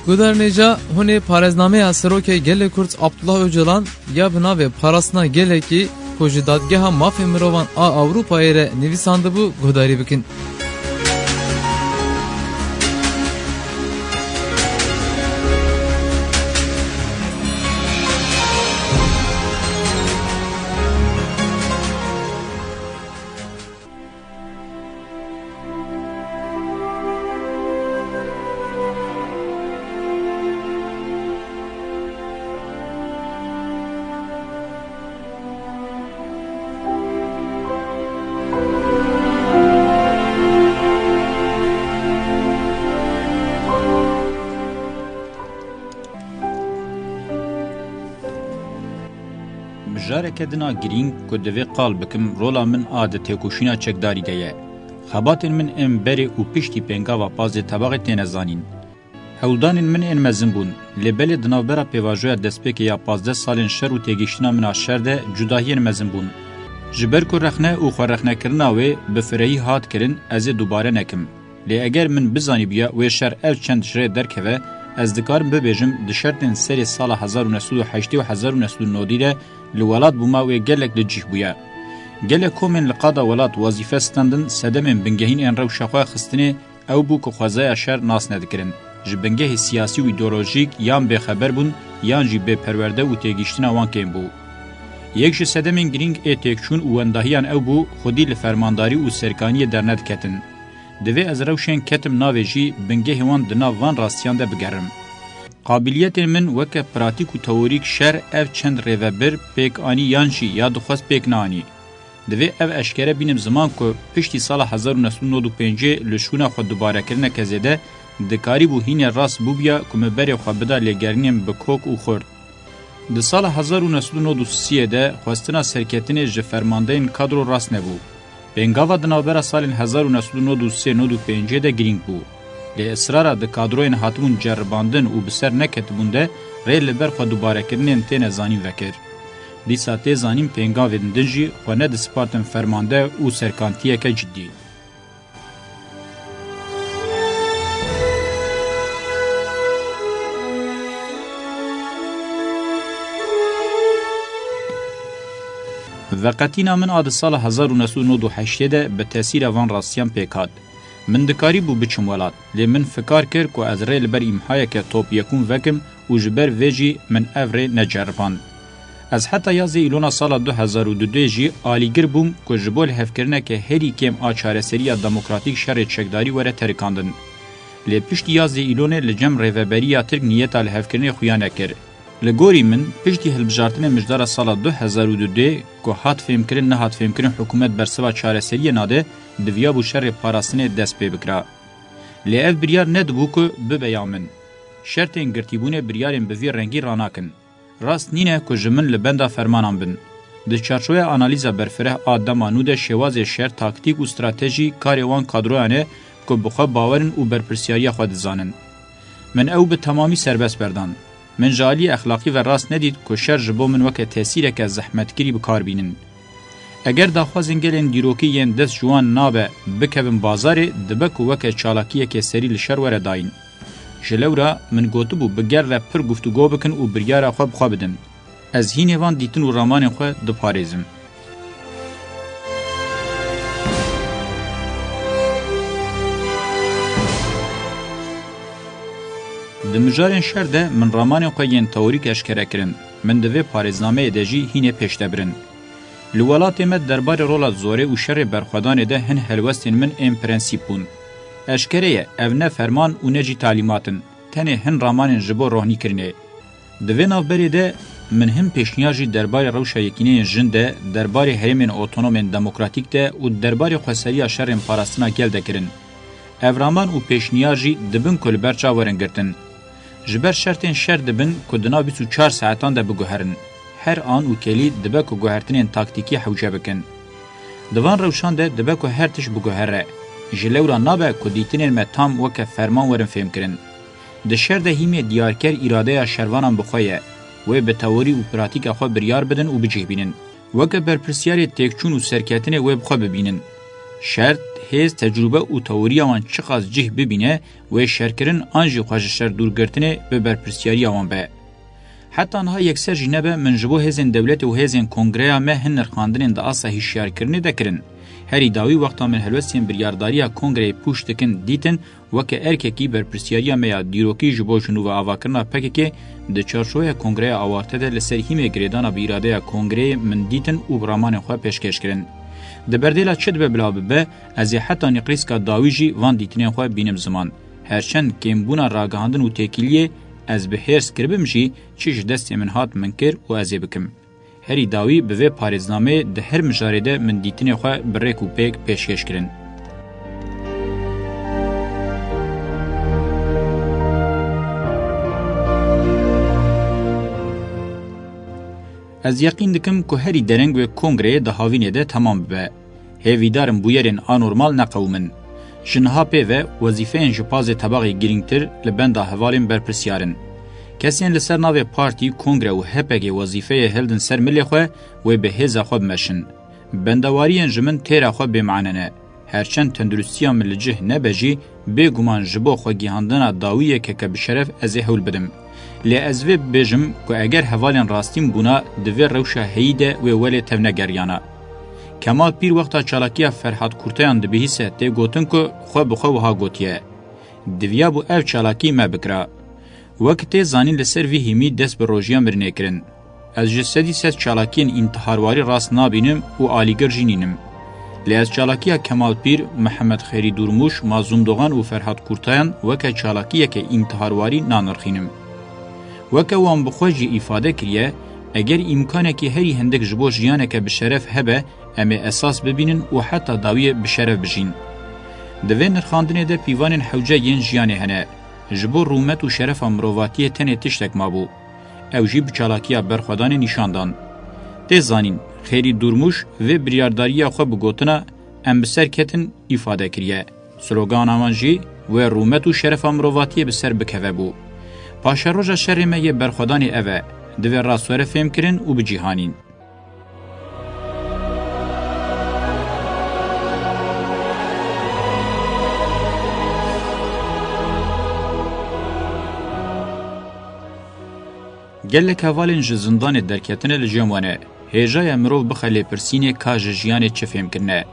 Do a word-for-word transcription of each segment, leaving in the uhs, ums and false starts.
Guhdarên hêja, hûn ê parêznameya Serokê Gelê Kurd Abdullah Ocalan ya bi navê Parastina Gelekî ku ji Dadgeha Mafê Mirovan a Ewropayê re nivîsandibû guhdarî bikin. Mijareke din a girîng ku divê qal bikim, rola min a di têkoşîna çekdarî de ye. Xebatên min ên berê û piştî pêngava pazdeh Tebaxê têne zanîn. Hewldanên min ên mezin bûn, lê belê di navbera pêvajoya destpêkê ya pazdeh salên şer û têgihiştina min a şer de cudahiyên mezin bûn. Ji ber ku rexne û xwerexnekirina wê bi firehî hat kirin, ez ê dubare nekim. Lê eger min bizanîbûya wê şer ev çend ji rê derkeve, ez dikarim bibêjim di şertên serê sala hezar û neh sed û heştê û hezar û neh sed û nodî de li welat bûma wê gelek li cih bûya. Gelek komên li qada welat wezîfe standin, sedemên bingehîn ên rewşa xwe xistinê ew bû ku xwezaya şer nas nedikirin, ji bingehê siyasî û îdeolojîk yan bêxeber bûn yan jî bêperwerde û têgihiştina wan kêm bû. Yek ji sedemên girîng ê têkçûn û wendahiyan ew bû, xwedî li fermandarî û serkaniyê dernediketin. Divê ez rewşên ketim navê jî bingehê wan di nav van rastiyan de bigerim. Qabiliyetên min weke pratîk û teorîk şer ev çend rêvebir pêk anî yan jî ya dixwest pêk neanî. Divê ev eşkere bînim ziman ku piştî sala hezar û neh sed û nod û pêncê li şûna xwe dubarekirineke zêde dikarîbû hînê rast bûbûya ku min berê xwe bida lêgerînên bi kok û xurt. Di sala hezar û neh sed û nod û sê de xwestina serketinê ji fermandeyên kadro rast nebû. Pêngava di navbera salên hezar û neh sed û nod û sê nod û pêncê de girîng bû. Lê israra di kadroyên hatibûn ceribandin û bi ser neketibûn de rê li ber xwe dubarekirinên têne zanîn vekir. Dîsa tê zanîn pêngavên din jî xwe nedispartin fermande û serkantiyeke cidî. Veqetîna min a di sala hezar û neh sed û nod û heştê de bi tesîra van rastiyan pêk hat. Min dikarîbû biçim welat, lê min fikar kir ku ez rê li ber îmhayeke top yekûn vekim û ji ber vê jî min ev rê neceriband. Ez heta yazdê Îlona sala du hezar û duduyê jî alîgir bûm ku ji bo lihevkirineke herî kêm a çareseriya demokratîk şerê çekdarî were terikandin. Lê piştî yazdê Îlonê li cem rêveberiya Tirk niyeta lihevkirinê xuya nekir. Li gorî min, piştî hilbijartinê mijdara sala du hezar û duduyê ku hat fêmkirin nehat fêmkirin hikûmet bersiva çareseriyê nade, diviyabû şerê parastinê dest pê bikira. Lê ev biryar nedibû ku bibe ya min. Şertên girtîbûnê biryarên bi vî rengî ranakin. Rast nîne ku ji min li benda fermanan bin. Di çarçoveya analîza berfireh a dema nû de şêwazê şer, taktîk û stratejî karê wan kadroyan e ku bi xwe bawer in û berpirsiyariya xwe dizanin. Min ew bi temamî serbest berdan. Min ji aliyê exlaqî ve rast nedît ku şer ji bo min weke tesîreke zehmetkirî bi kar bînin. Eger daxwazên gelên dîrokî yên dest ji wan nabe bikevin bazarê, dibe ku weke çalakiyekê serî li şer were dayîn. Ji lewra min gotibû bi gel re pir guftûgo bikin û biryara xwe bi xwe bidin. Ez hînê van dîtin û ramanên xwe diparêzim. Di mijarên şer de min ramanên xwe yên teorîk eşkere kirin. Min di vê parêznameyê de jî hînê pêş de birin. Li welatê me derbarê rola zorê û şerê berxwedanê de hin helwestên min ên prensîp bûn. Eşkere ye, ev ne ferman û ne jî talîmat in, tenê hin ramanên ji bo rohnîkirinê. Di vê navberê de min hin pêşniyar jî derbarê rewşa yekîneyên jin de, derbarê herêmên otonomên demokratîk de û derbarê xweseriya şerên parastina gel de kirin. Ev raman û pêşniyar jî dibin ku li ber çav werin girtin. Ji ber şertên şer dibin ku di nav bîst û çar saetan de biguherin. Her an û kelî dibe ku guhertinên taktîkî hewce bikin. Di van rewşan de dibe ku her tişt biguhere. Ji lewra nabe ku dîtinên me tam weke ferman werin fêmkirin. Di şer de hîmê diyarker îradeya şervanan bi xwe ye. Wê bi teorî û pratîka xwe biryar bidin û bicih bînin. Weke berpirsiyarê têkçûn û serketinê wê bi xwe bibînin. Şert, hêz, tecrûbe û teoriya wan çiqas cih bibîne, wê şerkirin an jî xwe ji şer dûrgirtinê bi berpirsiyariya wan be. Heta niha yekser jî nebe min ji bo hêzên dewletê û hêzên kongreya me hin nirxandinên di asta hişyarkirinê de kirin. Herî dawî wexta min helwestên biryardariya kongreyê pûç dikin dîtin, weke erkekî berpirsiyariya me ya dîrokî ji bo ji nû ve avakirina P K K di çarçoveya kongreya awarte de li ser hîmê girêdana bi îradeya kongreyê min dîtin û bi ramanên xwe pêşkêş kirin. Di berdêla çi dibe bila bibe, ez ê heta nîqrîska dawî jî van dîtinên xwe bînim ziman. Her çend kêmbûna ragihandin û têkiliyê ez bi hêrs kiribim jî, çi ji destê min hat min kir û ez ê bikim. Herî dawî bi vê parêznameyê di her mijarê de min dîtinê xwe bi rêk û pêk pêşkêş kirin. Ez yeqîn dikim ku herî dereng wê kongreyê di havînê de temam bibe. Hêvîdar im bûyerên anormal neqewimin. Ji niha pê ve wezîfeyên ji pazê tebaxê girîngtir li benda hevalên berpirsyar in. Kesên li ser navê partî, kongre û H P G wezîfeyê hildin ser milê xwe, wê bi hêza xwe bimeşin. Bendewariyên ji min têra xwe bêmane ne. Her çend tenduristiya min li cih nebe jî, bêguman ji bo xwegihandina dawiyeke ke bi şeref ez ê hewl bidim. Lê ez vê bibêjim ku eger hevalên rastîn bûna, di vê rewşa heyî de wê welê tevnegeriyana. Kemal Pîr wexta çalakiya Ferhat Kurtayan dibihîse, tê gotin ku xwe bi xwe wiha gotiye, "Diviyabû ev çalakî me bikira." Wek tê zanîn, li ser vî hîmî dest bi rojiya mirinê kirin. Ez ji sedî sed çalakiyên întiharwarî rast nabînim û alîgir jî nînim. Lê ez çalakiya Kemal Pîr, Mihemed Xêrî Durmûş, Mazlûm Dogan û Ferhat Kurtayan weke çalakiyeke întiharwarî nanirxînim. Weke wan bi xwe jî îfade kiriye, eger îmkanekî herî hindik ji bo jiyaneke bi şeref hebe, em ê esas bibînin û heta dawiyê bi şeref bijîn. Di vê nirxandinê de pîvanên hewce yên jiyanê hene. Ji bo rûmet û şerefa mirovatiyê tenê tiştek mabû. Ew jî bi çalakiya berxwedanê nîşan dan. Tê zanîn, Xêrî Durmûş vê biryardariya xwe bi gotina "Em bi ser ketin" îfade kiriye. Slogana wan jî "Wê rûmet û şerefa mirovatiyê bi ser bikeve" bû. Paşeroja şerê me yê berxwedanê ev e, divê rast were fêmkirin û bi cîhanîn. Gelek hevalên ji zindanê derketine li cem we ne. Hêja ye mirov bixe lêpirsînê ka ji jiyanê çi fêm kirine.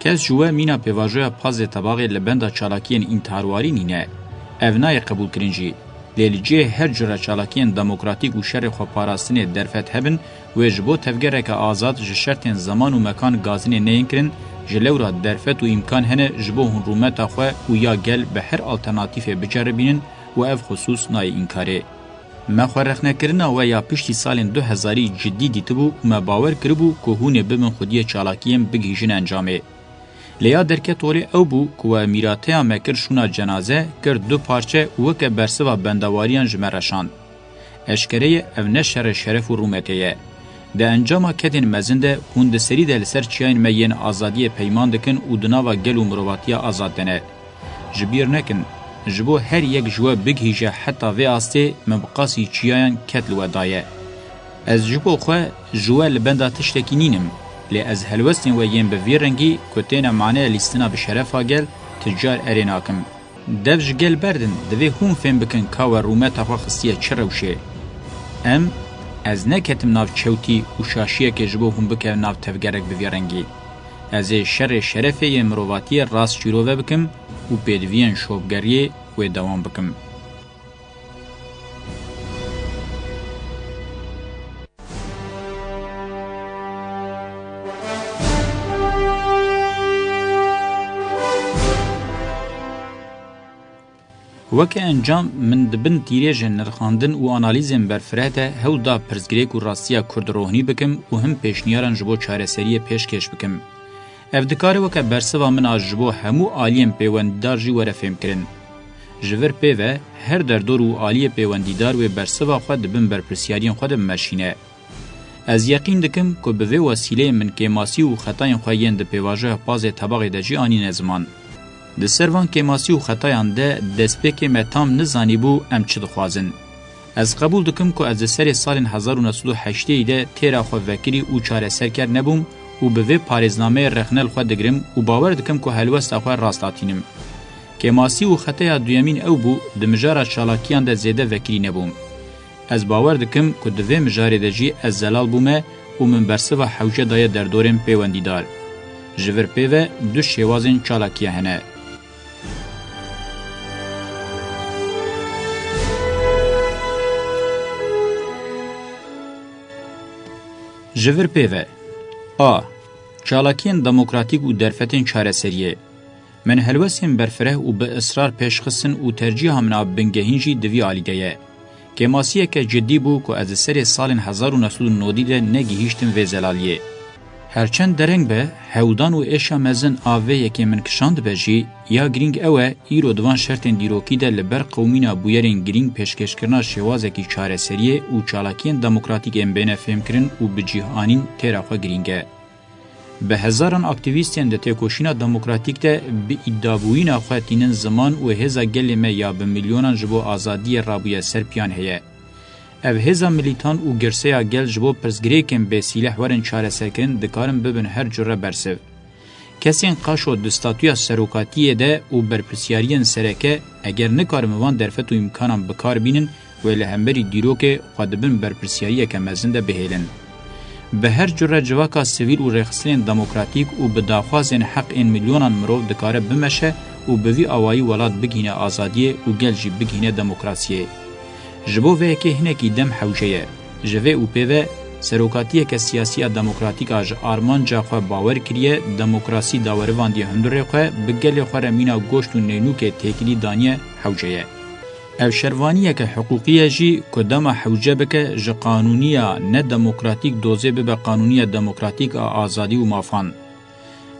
Kes ji we mîna pêvajoya pazê tebaxê li benda çalakiyên întiharwarî nîne. Ev nayê qebûlkirin jî. Lê li cihê her cure çalakiyên demokratîk û şerê xweparastinê derfet hebin, wê ji bo tevgereke azad ji şertên zeman û mekan gazinê neyên kirin, ji lewra derfet û îmkan hene ji bo hûn rûmeta xwe û ya gel bi her alternatîfê biceribînin û ev xisûs nayê înkarê. Me xwe rexnekirina we ya piştî salên du hezarî cidî dîtibû û me bawer kiribû ku hûn ê bibin xwediyê çalakiyên bigihîjin encamê. Lê ya derket holê ew bû ku we mîrateya me kir şûna cenaze, kir du parçe û weke bersiva bendewariyan ji me re şand. Eşkere ye ev ne şerê şeref û rûmetê ye. Di encama kedên mezin de hûn di serî de li ser çiyayên me yên azadiyê peyman dikin û di nava gel û mirovatiya azad de ne. Ji bîr nekin, ji bo her yek ji we bigihîje heta vê astê, min bi qasî çiyayan ked li we daye. Ez ji bo xwe ji we li benda tiştekî nînim, lê ez helwestên we yên bi vî rengî ku têne maneya lîstina bi şerefa gel, ti car erê nakim. Dev ji gel berdin, divê hûn fêm bikin ka we rûmeta xwe xistiye çi rewşê. Em, ez neketim nav çewtî û şaşiyekê ji bo hûn bikevin nav tevgerek bi vî rengî. Ez ê şerê şerefê yê mirovatiyê rast şîrove bikim û pêdiviyên şopgeriyê wê dewam bikim. Weke encam, min di bin tîrêjên nirxandin û analîzên berfireh de hewl da pirsgirêk û rastiya Kurd rohnî bikim û him pêşniyaran ji bo çareseriyê pêşkêş bikim. Ev dikare weke bersiva min a ji bo hemû aliyên pêwendîdar jî were fêmkirin. Ji vir pê ve, her derdor û aliyê pêwendîdar wê bersiva xwe di bin berpirsiyariyên xwe de bimeşîne. Ez yeqîn dikim ku bi vê wesîleyê min kêmasî û xetayên xwe yên di pêvajoya pazê tebaxê de jî anîne ziman. Di ser van kêmasî û xetayan de destpêkê me tam nizanîbû em çi dixwazin. Ez qebûl dikim ku ez di serê salên hezar û neh sed û heştê de têra xwe vekirî û çareserker nebûm û bi vê parêznameyê rexne li xwe digirim û bawer dikim ku helwesta xwe rast atînim. Kêmasî û xeteya duyemîn ew bû, di mijara çalakiyan de zêde vekirî nebûm. Ez bawer dikim ku di vê mijarê de jî ez zelal bûme û min bersiva hewce daye derdorên pêwendîdar. Ji vir pê ve du şêwazên çalakiya hene. Ji vir pê ve. A. Çalakiyên demokratîk û derfetên çareseriyê. Min helwestên berfireh û bi israr pêş xistin û tercîha min a bingehîn jî di vî alî de ye. Kêmasiyeke cidî bû ku ez li serê salên hezar û neh sed û nodî de negihîştim vê zelaliyê. Her çend dereng be, hewdan û êşa mezin a vê yekê min kişandibe jî, ya girîng ew e, îro di van şertên dîrokî de li ber qewimîna bûyerên girîng pêşkêşkirina şêwazekî çareseriyê û çalakiyên demokratîk ên bêne fêmkirin û bi cih anîn têra xwe girîng e. Bi hezaran aktîvîstên di têkoşîna demokratîk de bi îdabûyîna xwe tînin ziman û hêza gelê me ya bi milyonan ji bo azadiyê rabûye ser piyan heye. Ev hêza milîtan û girseya gel ji bo pirsgirêkên bêsîleh werin çareserkirin dikarin bibin her cure bersiv. Kesên qaşo di statûya serokatiyê de û berpirsyariyên sereke eger nikarin van derfet û îmkanan bi kar bînin, wê li hemberî dîrokê xwe di bin berpirsiyariyeke mezin de bihêlin. Bi her cure civaka sivîl û rêxistinên demokratîk û bi daxwazên heq ên milyonan mirov dikare bimeşe û bi vî awayî welat bigihîne azadiyê û gel jî bigihîne demokrasiyê. Ji bo vê yekê hinekî dem hewce ye. Ji vê û pê ve serokatiyeke siyasî ya demokratîk a ji armanca xwe bawer kiriye, demokrasî dawerivandiye hundirê xwe, bi gelê xwe re mîna goşt û nênûkê têkilî daniye hewce ye. Ev şervaniyeke hiqûqî ye jî ku dema hewce bike ji qanûniya nedemokratîk dozê bibe qanûniya demokratîk a azadî û mafan.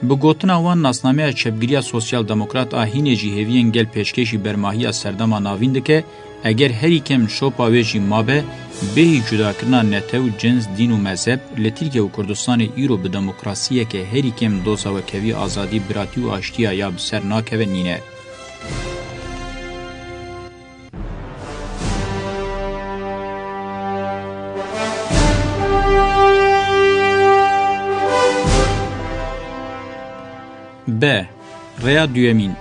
Bi gotina wan nasnameya çepgiriya sosyal demokrat a hînê jî hêviyên gel pêşkêşî bermahiya serdema navîn dike, eger herî kêm şopa wê jî mabe, bêhî cudakirina netew, cins, dîn û mezheb, li Tirkiye û Kurdistanê îro bi demokrasiyeke herî kêm doza wekhevî, azadî, biratî û aştiya ya bi ser nakeve nîne. B. Rêya duyemîn.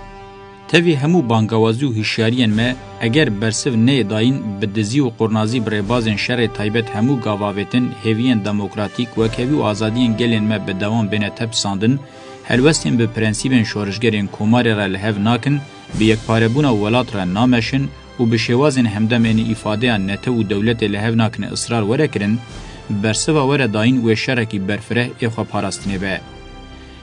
Tevî hemû bangawazî û hişyariyên me, eger bersiv neyê dayîn, bi dizî û qurnazî bi rêbazên şerê taybet hemû gav avêtin, hêviyên demokratîk, wekhevî û azadiyên gelên me bi dewam bêne tepisandin, helwestên bi prensîbên şorişgerên komarê re li hev nakin, bi yekparebûna welat re nameşin û bi şêwazên hemdem ên îfadeya netew û dewletê li hev nakin israr were kirin, bersiva were dayîn wê şerekî berfireh ê xwe parastinê be.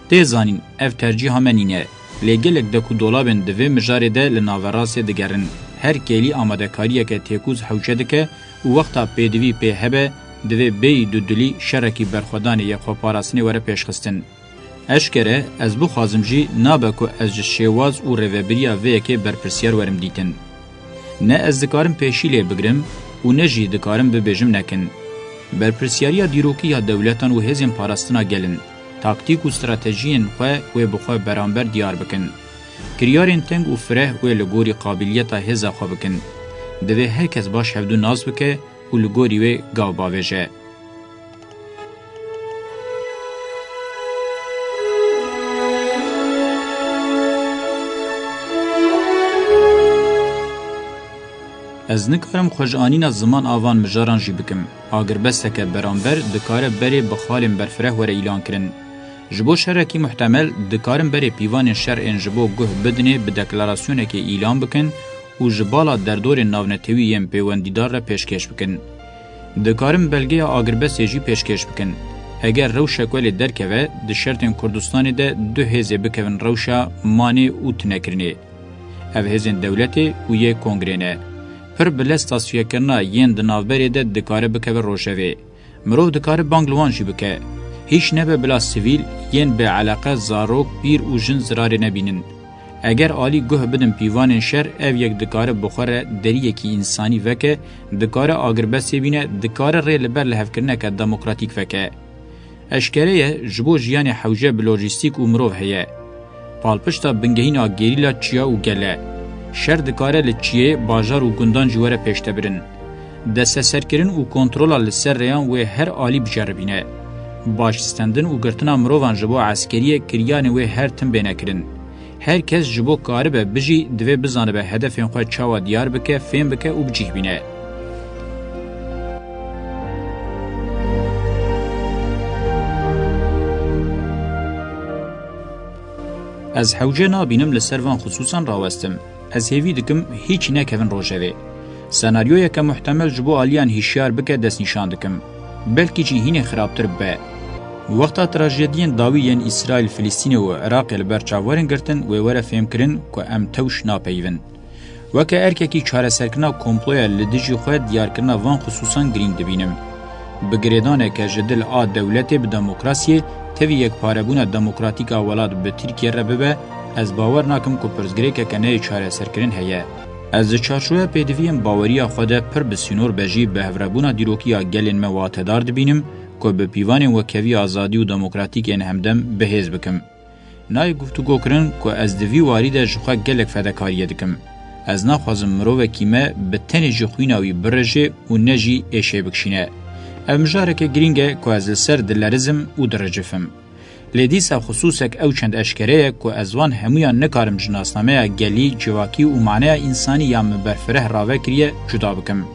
Tê zanîn, ev tercîha me nîne, lê gelek dek û dolabên di vê mijarê de li naverastê digerin. Her kêlî amadekariyeke têkûz hewce dike û wexta pêdivî pê hebe, divê bêyî dudilî şerekî berxwedanê yê xweparastinê were pêşxistin. Eşkere, ez bixwazim jî nabe ku ez ji şêwaz û rêvebiriya vê yekê berpirsiyar werim dîtin. Ne ez dikarim pêşî lê bigrim û ne jî dikarim bibêjim nekin. Berpirsyariya dîrokî ya dewletan û hêzên parastina gel in. Taktîk û stratejiyên xwe wê bi xwe beramber diyar bikin. Kiryarên teng û fireh wê li gorî qabiliyeta hêza xwe bikin. Divê her kes baş hevdû nas bike û li gorî wê gav bavêje. Ez nikarim xwe ji anîna ziman a van mijaran jî bikim. Agirbesteke beramber dikare berê bi xalên berfireh were îlan kirin. Ji bo şerekî muhtemel, dikarin berê pîvanên şer ên ji bo guh bidinê bi deklarasyonekê îlan bikin û ji bala derdorên navnetewî yên pêwendîdar re pêşkêş bikin. Dikarin belgeya agirbestê jî pêşkêş bikin. Eger rewşek welê derkeve, di şertên Kurdistanê de du hêzê bikevin rewşa manê û tunekirinê. Ev hêzên dewletê û yê kongrê ne. Pir bi lez tasfiyekirina yên di navberê de dikare bikeve rojevê. Mirov dikare bang li wan jî bike. Hîç nebe bila sivîl, yên bêeleqe, zarok, pîr û jin zirarê nebînin. Eger alî guh bidin pîvanên şer, ev yek dikare bi xwe re deriyekî însanî veke, dikare agirbestê bîne, dikare rê li ber lihevkirineke demokratîk veke. Eşkere ye, ji bo jiyanê hewce bi lojîstîk û mirov heye. Palpişta bingehîn a gerîla çiya û gel e. Şer dikare li çiyê, bajar û gundan jî were pêştebirin. Desteserkirin û kontrola li ser rêyan wê her alî biceribîne. Baş stendin û girtina mirovan ji bo eskeriyê kiryanên wê her tim bêne kirin. Her kes ji bo karibe bijî, divê bizanibe hedefên xwe çawa diyar bike, fêm bike û bi cih bîne. Ez hewce nabînim li ser van xisûsan rawestim. Ez hêvî dikim hîç nekevin rojevê. Senaryoyeke muhtemel ji bo aliyan hişyar bike destnîşan dikim. Belkî jî hînê xirabtir bibe. Wexta trajediyên dawî yên Îsraîl, Filistînê û Iraqê li ber çav werin girtin, wê were fêmkirin ku em tewş napeyivin. Weke erkekî çareserkirina komploya li dijî xwe diyarkirina van xisûsan girîng dibînim. Bi girêdaneke ji dil a dewletê bi demokrasiyê, tevî yekparebûna demokratîk a welat bi Tirkiye re bibe, ez bawer nakim ku pirsgirêkeke neyê çareserkirin heye. Ez di çarçoya pêdiviyên baweriya xwe de pir bi sînor be jî bi hevrebûna dîrokiya gelên me watedar dibînim ku bi pîvanên wekheviya azadî û demokratîk ên hemdem bi hêz bikim. Nayê guftûgokirin ku ez di vî warî de ji xwe gelek fedekariyê dikim. Ez naxwazim mirovekî me bi tenê ji xwîna wî birije û ne jî êşê bikişîne. Ev mijareke girîng e ku ez li ser dilerizim û diricifim. Lê dîsa xisûsek ew çend eşkere ye ku ez wan hemûyan nikarim ji nasnameya gelî, civakî û maneya însanî ya min berfireh rave kiriye cuda bikim.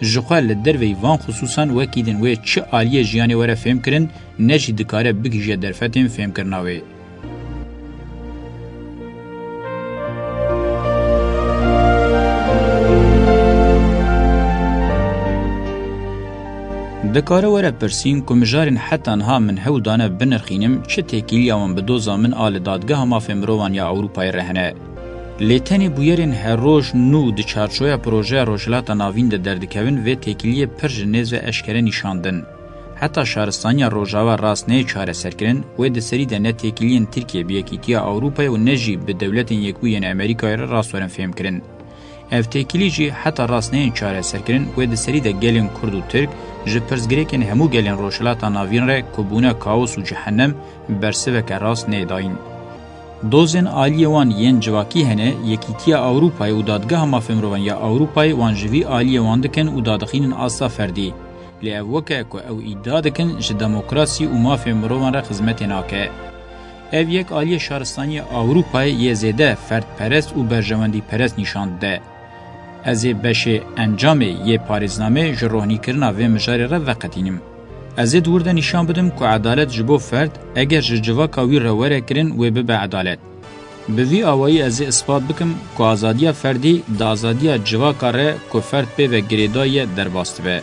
Ji xwe li derveyî van xisûsan wekî din wê çi aliyê jiyanê were fêmkirin, ne jî dikare bigihîje derfetên fêmkirina wê. Dikare were pirsîn ku mijarên heta niha min hewl dane binirxînim, çi têkiliya wan bi doza min a li Dadgeha Mafê Mirovan ya Ewropayê re hene. Lê tenê bûyerên her roj nû di çarçoya projeya Rojhilata Navîn de derdikevin vê têkiliyê pir ji nêz ve eşkere nîşan din. Heta şaristaniya Rojava rast neyê çareserkirin, wê di serî de ne têkiliyên Tirkiye bi Yekîtiya Ewropayê û ne jî bi Dewletên Yekbûyî yên Amerîkayê re rast werin fêmkirin. Ev têkilî jî heta rast neyên çareserkirin, wê di serî de gelên Kurd û Tirk ji pirsgirêkên hemû gelên Rojhilata Navîn re ku bûne kaos û cehennem, bersiveke rast neyê dayîn. Dozên aliyê wan yên civakî hene, Yekîtiya Ewropayê û Dadgeha Mafê Mirovan ya Ewropayê wan ji vî aliyê wan dikin û dadixînin asta ferdî. Lê ev weke ku ew îdia dikin ji demokrasî û mafê mirovan re xizmetê nake. Ev yek aliyê Şaristaniya Ewropayê yê zêde ferdperest û berjewendîperest nîşan dide. Ez ê beşê encamê yê parêznameyê ji rohnîkirina vê mijarê re veqetînim. Ez ê di wir de nîşan bidim ku edalet ji bo ferd, eger ji civaka wî re were kirin, wê bibe edalet. Bi vî awayî ez ê ispat bikim ku azadiya ferdî di azadiya civaka re ku ferd pê ve girêdayî ye derbas dibe.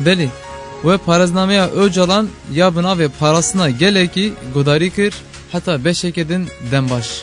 Belê, we parêznameya Ocalan ya bi navê Parastina Gelekî guhdarî kir, heta beşeke din dem baş.